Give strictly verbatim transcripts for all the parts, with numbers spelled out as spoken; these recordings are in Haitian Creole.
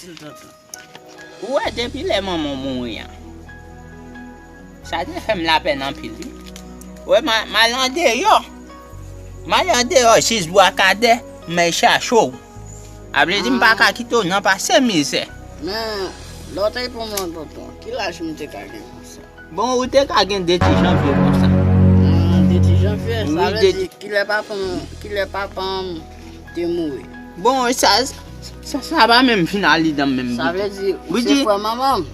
Di l tonton. Ou wè, depi lè manman w mouri an, sa te fè m lapèn anpil, wi. Ou wè, m a- m al andeyò. M al andeyò jis bwa kadè, m al chache w. A vle di, m pa ka kite w nan pase mizè. Men, lè w te pran m lan tonton, ki laj m te ka gen konsa? Bon, ou te ka gen de ti janvye konsa. Hmm, de ti janvye, sa vle di kilè papa m, kilè papa m te mouri. Bon, sa, sa, sa pa menm vin a lide m menm, Bridgie. Sa vle di, ou se frè manman m?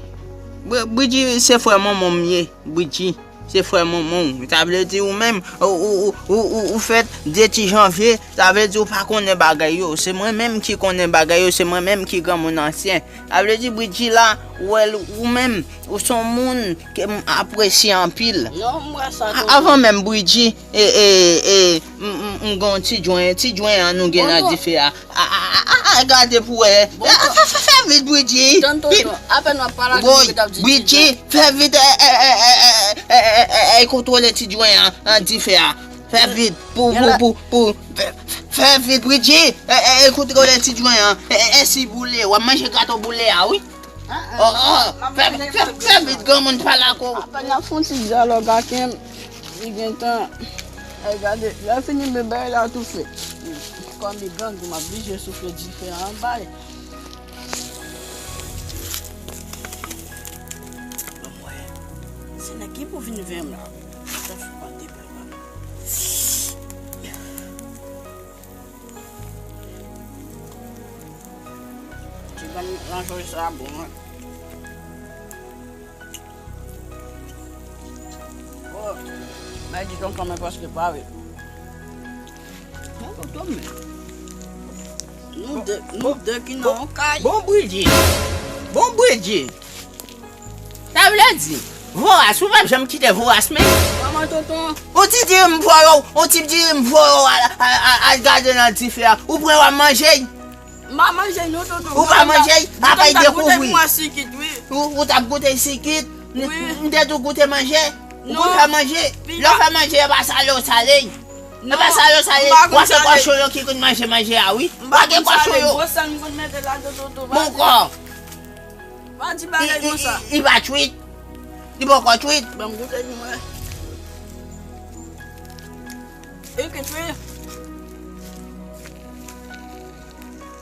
Bri- Bridgie, se frè manman m ye, Bridgie. Se frè manman w. Sa vle di ou menm, ou, ou, ou, ou, ou, ou fèt de ti janvye, sa vle di ou pa konnen bagay yo. Se mwen menm ki konnen bagay yo, se mwen menm ki granmoun ansyen. Sa vle di, Bridgie la, ou wè l, ou menm, ou se yon moun ke m apresye anpil. Non, m wè sa, tonton. Avan menm Bridgie, e, e, e, m, m, m gen yon ti jwen, ti jwen an nou gen nan dife a. A, a, a, a, a, gade pou wè. A, fè, fè, fè vit, Bridgie. Tann tonton, apèn w ap pale ak mwen, w ap di Bridgie, fè vit, e, e, kontwole ti jwen an, an dife a. Fè vit, pou, pou, pou, pou, fè, fè vit, Bridgie. E, e, kontwole ti jwen an. E, e, e, si boule, w ap manje gato boule a, wi. Oh, oh, fè, fè, fè vit, granmoun pale ak ou. Apèn ap fè yon ti dyalòg ak m, li gentan, e, gade, lè fini, men bagay la toufe. Kòm li grangou, m oblije soufle dife a anba. Bon, mwen, se nèg ki pou vin veye m la. Sa fè pati pè, man. Ti bann lanjòy sa bon, wi. Oh, mwen di tonton mwen paske pare. Mwen tonton mwen. Nou de, nou de ki nan yon kay. Bon, Bridgie. Bon, Bridgie. Sa vle di, voras, ou p ap janm kite voras, men. Kòman, tonton? Ou ti diri m voye w, ou ti diri m voye w al, al, al, al gade nan dife a. Ou pran w ap manje l? M pa manje l non, tonton. Ou pa manje l? Apre l dekouvri. Ou, ou t ap goute sikit? Wi. M te tou goute manje. Ou konn fè manje? Lè w fè manje, e pa sale w sale. E pa sale w sale. W a gen kochon yo ki konn manje manje a, wi. W a gen kochon yo. Gwo sèl m konn mete ladan, tonton. Bonkò. Pa di bagay konsa. Li pa cuit. Li poko cuit. Ban m goute pou mwen. E ke cuit.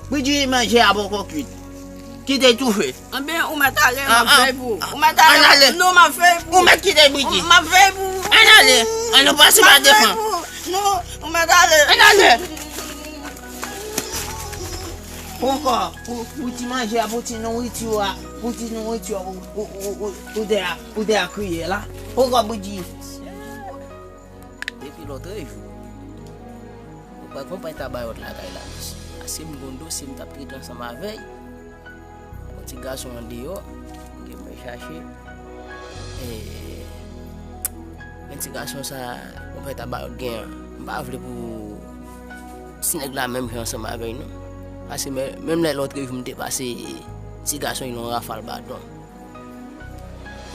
Bridgie, manje a poko cuit. Kite l toufe. Anben, ou mèt ale, m ap veye pou ou. Ou mèt ale. Non, m ap veye pou ou. Ou mèt kite Bridgie. M ap veye pou ou. Ann ale. Ann nou pase pa devan. Non, ou mèt ale. Ann ale. Poko, pou, pou ti manje a, pou ti nouriti a, pou ti nouriti a, ou, ou, ou, ou, ou te a, ou te a kriye la. Poko, Bridgie. Depi lòt jou, ou pa konprann ta bayòt lakay la, mesye. Ase m gon dosye m t ap trete ansanm avè l. Yon ti gason andeyò, ke mwen chache. E, men ti gason sa, konpè ta bayòt gen an. M pa vle pou ti nèg la menm jan ansanm avè l, non. Paske men, menm lè lòt jou m te pase ti gason yon rafal baton.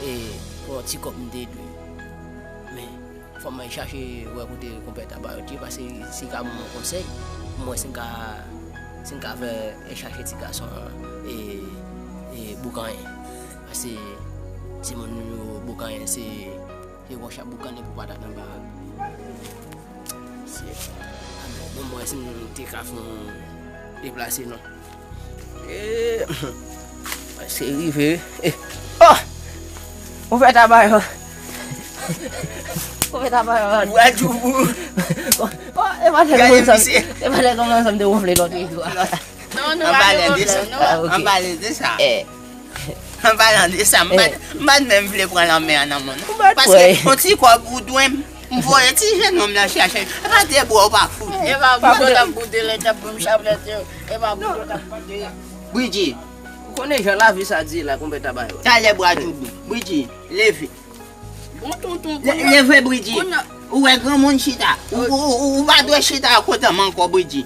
E, pou yon ti kòb m te dwe. Men, fò m al chache wè kote konpè ta bayòt ye, paske si l ka ban m yon konsèy, pou m wè si m ka, si m ka fè, e chache ti gason an, e, e boukanyen. Paske timoun yo boukanyen, se, se wòch ap boukannen pou patat anba. Se, bon, m wè si m te ka fè yon deplase, non. E, se rive. E, oh! Ou fè tabayò. Ou fè tabayò. Bwa djoubou. Oh, e pa tèlman sa. E pa tèlman sa m te wonfle lòt jou a. Non, nou pa gen pwoblèm, non. An pale de sa. An palan de sa, m pa t, m pa t menm vle pran lanmè an nan men w, non. Paske yon ti kòb ou dwe m, m voye ti jennonm nan chache. E pa de bwa ou pa fout. E pa boudo t ap boude lè t ap pran chaplèt yo. E pa boudo t ap boude. Bridgie. Ou konnen jan lavi sa di la, konpè Tabayò. Talè bwa djoubou. Bridgie, leve. Bon, tonton, leve, Bridgie. Ou wè granmoun chita. Ou, ou, ou, ou pa dwe chita a kote m ankò, Bridgie.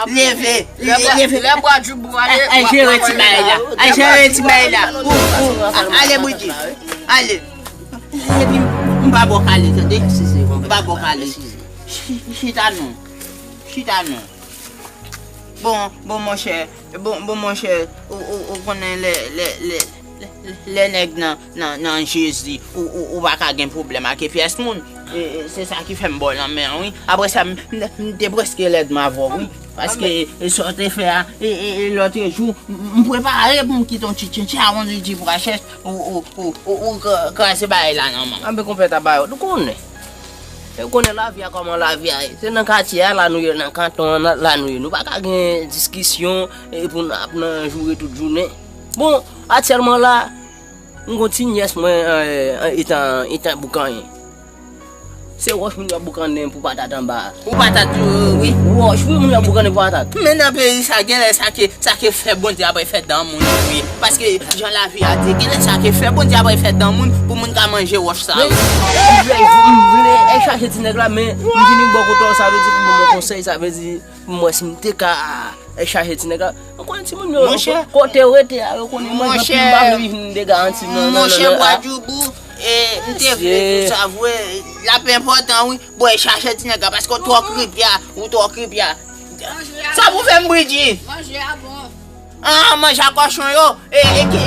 Leve, leve, leve. Al jere ti bagay la. Al jere ti bagay la. Ou, ou, ale, Bridgie. Ale. Epi, m pa ba w kale, tande? M pa ba w kale. Chi- Chita non. Chita non. Bon, bon, monchè, bon, bon, monchè, ou, ou, ou konnen lè, lè, lè, lè, lè nèg nan, nan, nan Jezi, ou, ou, ou pa ka gen pwoblèm ak pyès moun. E, e, se sa ki fè m ba w lanmen an, wi. Apre sa, m, m, m te prèske lèd m avè w, wi. Paske, e, sa w te fè a, e, e, e, lòt jou, m, m prepare pou m kite yon ti tchentche a yon lidi pou achèch, ou, ou, ou, ou, ou kra-, kraze bagay la nan men m. Anben, konpè Tabayòt, ou konnen. E ou konnen lavi a, kòman lavi a ye. Se nan katye a la nou ye, nan kanton an la nou ye. Nou pa ka gen diskisyon e pou n ap nan joure tout jounen. Bon, aktyèlman la, m gon ti nyès mwen, eh, etan, etan boukannen. Se wòch moun yo ap boukannen pou patat anba a. Pou patat yo, wi. Wòch, wi, moun yo ap boukannen pou patat. Men nan peyi sa, genlè sa ke Sa ke fè Bondye ap fè dan moun, wi. Paske, jan lavi a di, genlè sa ke fè Bondye ap fè dan moun pou moun ka manje wòch sa yo. M vle, m vle, e chache ti nèg la, men m vini bò kote w, sa vle di pou ban mwen konsèy, sa vle di pou mwen si m te ka, e chache ti nèg la. Ou konnen timoun yo, kote yo rete a, yo konnen manje anpil, m pa vle vin de garanti, non, non, non, non, a. Monchè Bwadjoubou, e, m te vle di w sa vre, l ap enpòtan, wi. Bon, e chache ti nèg la, paske w twò kripya, ou twò kripya. Sa pou fè m, Bridji? Manje a bon. Ah, manje a kòchon yo. E, e, ki,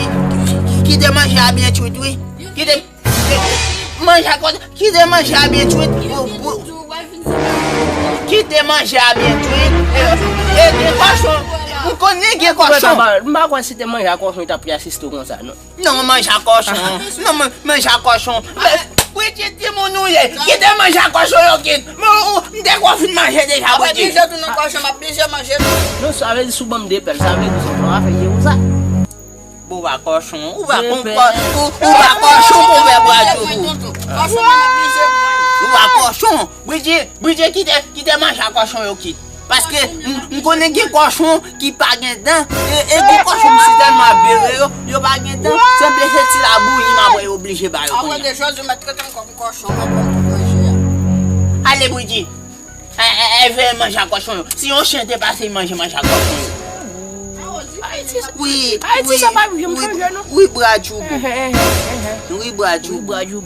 ki, ki, kite manje a byen kwit, wi. Kite, e, manje a kòchon, kite manje a byen kwit. Pou, pou, kite manje a byen kwit. E, e, gen kòchon. M konnen gen kòchon. M pa kwè si te manje a kòchon, li t ap pi asiste w konsa, non. Non, manje a kòchon. Non, man-, manje a kòchon. Bridji, timoun ou ye. Kite manje a kòchon yo kit. Men ou, m te kwè w fin manje deja, Bridji. Mwen blije tounen kòchon, m ap blije manje tou. Non, sa vle di si w ban m de pèl, sa vle di se yon afè ye ou sa. Bon, ou pa kòchon, ou pa kon-, ou, ou pa kòchon, konpè Bwadjoubou. Kòchon, m ap blije pran. Ou pa kòchon. Bridji, Bridji, kite, kite manje a kòchon yo kit. Paske m, m konnen gen kòchon ki pa gen dan, e, e gen kòchon m si tèlman ap bere yo, yo pa gen dan, sanble se ti labouyi m apre yo oblije ba yo kounye a. Apre de chòz, yo mèt trete m kòm kòchon, m ap ban m tout manje a. Ale, Bridji. E, e, e, veye manje a kòchon yo. Si yon chen te pase, l manje manje a kòchon yo. Wi, wi, wi, wi, Bradjou. Wi, Bradjou. Wi, Bradjou.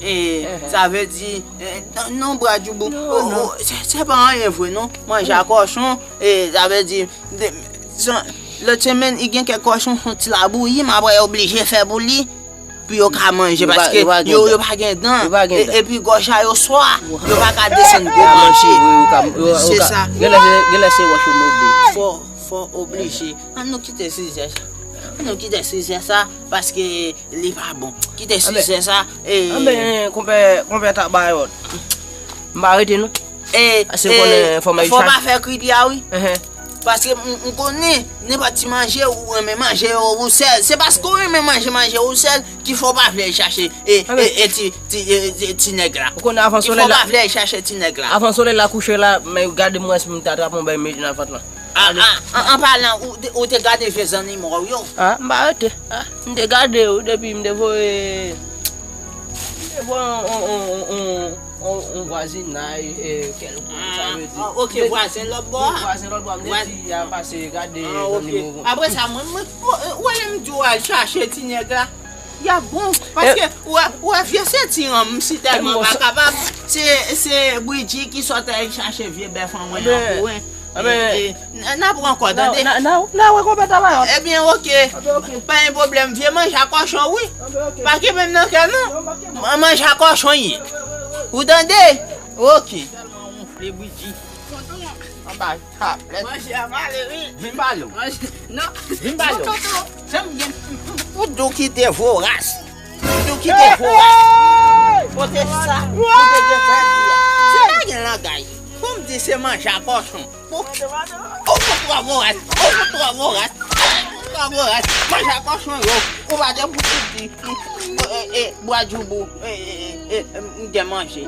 E, sa vle di, e, non, non, Bradjou, bon, o, o, se, se pa anyen vre, non. Manje a kòchon, e, sa vle di, de, san, lòt semèn, li gen kèk kòchon, se yon ti labouyi, m apre yo oblije fè pou li, pou yo ka manje, paske yo, yo pa gen dan, e, epi gòj a yo swa, yo pa ka desann gwo manje. Se sa. Genlè se, genlè se wòch yo move. Fò, fò oblije. An nou kite sizè sa. An nou kite sizè sa, paske li pa bon. Kite sizè sa, e. Anben, konpè, konpè Tabayòt. M pa rete non. E, paske konnen fò m al chache. Fò pa fè kripya, wi. Paske m, m konnen, nenpòt ti manje, ou renmen manje yo ou sèl. Se paske ou renmen manje, manje ou sèl, ki fè w pa vle al chache, e, e, e ti, ti, e, ti, ti nèg la. Ou konnen avan solèy la. Ki fè w pa vle al chache ti nèg la. Avan solèy la kouche la, men gade m wè si m ta atrape yon bèy mete nan vant lan. A, a, an, an palan, ou te, ou te gade vye zannimo w yo? A, m pa rete. A, m te gade yo, depi m te voye, m te voye on, on, on, on, on, on vwazinay, e, kèlkonk, sa vle di. A, ok, vwazen lòt bò a. Vwazen lòt bò a, m te di, a, pase gade zannimo w. Apre sa, mwen, mwen, mwen, ou wè lè m di w al chache ti nèg la? Y ap bon, paske ou wè, ou wè vye senti an m si tèlman pa kapab, se, se Bridji ki sòt al chache vye bèf an mwen an pou mwen. E, e, n, n ap rankò, tande? N a, n a, n a wè konpè Tabayòt. Ebyen, ok. Pa gen pwoblèm, vye manje a kòchon, wi. Pa kenbe m nan kè, non. Manje a kòchon ye. Ou tande? Ok. Tèlman wonfle, Bridji. Anba tablèt. Manje a male, wi. Vin pale w. Manje, non. Vin pale w. Tonton. Janm gen. Ou dou kite voras. Ou dou kite voras. Kote sa? Kote gen tèt li a? Se pa gen langay. Pou m di se manje a kòchon. Ou fout twò voras. Ou fout twò voras. Ou fout twò voras. Manje a kòchon yo. Ou pa te pou di, e, e, Bwadjoubou, e, e, e, e, m gen manje.